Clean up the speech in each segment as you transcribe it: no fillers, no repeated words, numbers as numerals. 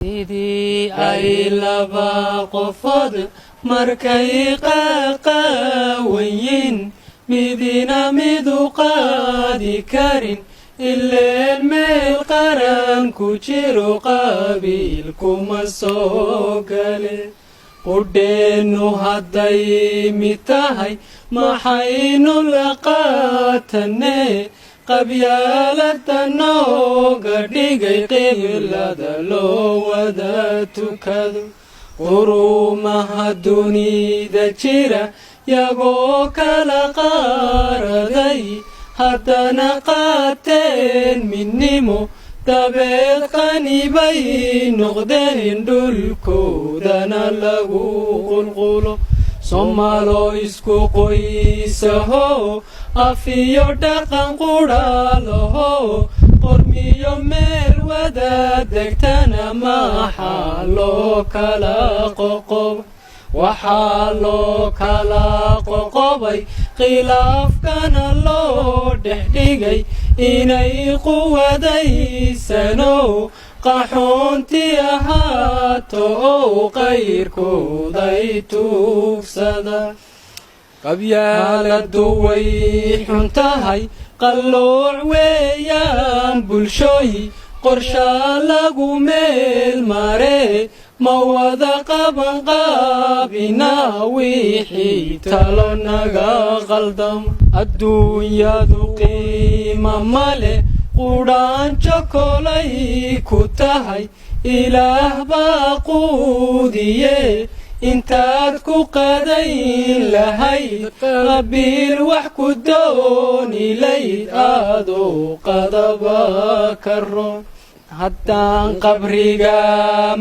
Sidii ay laba qofood markay qaqaawanyiin, midina midu qaadi karin, ileen meel qaran ku jiro qabiil kuma soo gale. Qudheennu hadday mid tahay, maxaynu la qaatanee qabyaalada nooga dhigay qiblada loo wada tukado? Quruumaha dunida jira yagoo kala qaaraday, haddana qaateen midnimo, dabeed qani bay noqdeen, dhulkoodana lagu qulqulo. Soomaalo isku qoysaho, af iyo dhaqan qudha laho, qormiyo meel wada degtana, maxaa loo kala qoqob? Waxaa loo kala qoqobay, khilaafkana loo dhex dhigay, inay quwadaysano qaxoonti ahaato oo qayrkooday tuugsada. Qabyaaladu way xun tahay, qallooc weeyaan bulshooyi, qorshaa lagu meel maree, ma wada qaban qaabinaa wixii talo naga qaldamo? Adduunyadu qiima male, qudhaanjo kolay ku tahay, Ilaah baa quudiye. Intaad ku qadayn lahayd qabiil wax ku dooni layd, aadoo qadaba ka roon. Haddaan qabriga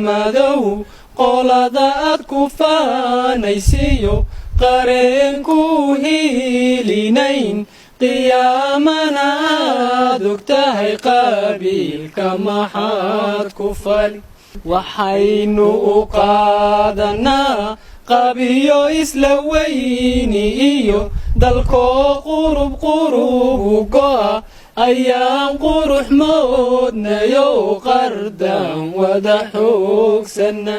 madow qolada aad ku faanaysiyo qareen ku hiilinayn, qiyaamana aad og tahay, qabiilka maxaad ku fali? Waxaynu u qaadanaa qabiyo isla weyni iyo dalkoo qurub qurubu go'a ayaan qurux moodnayo, qardan wada xoogsana.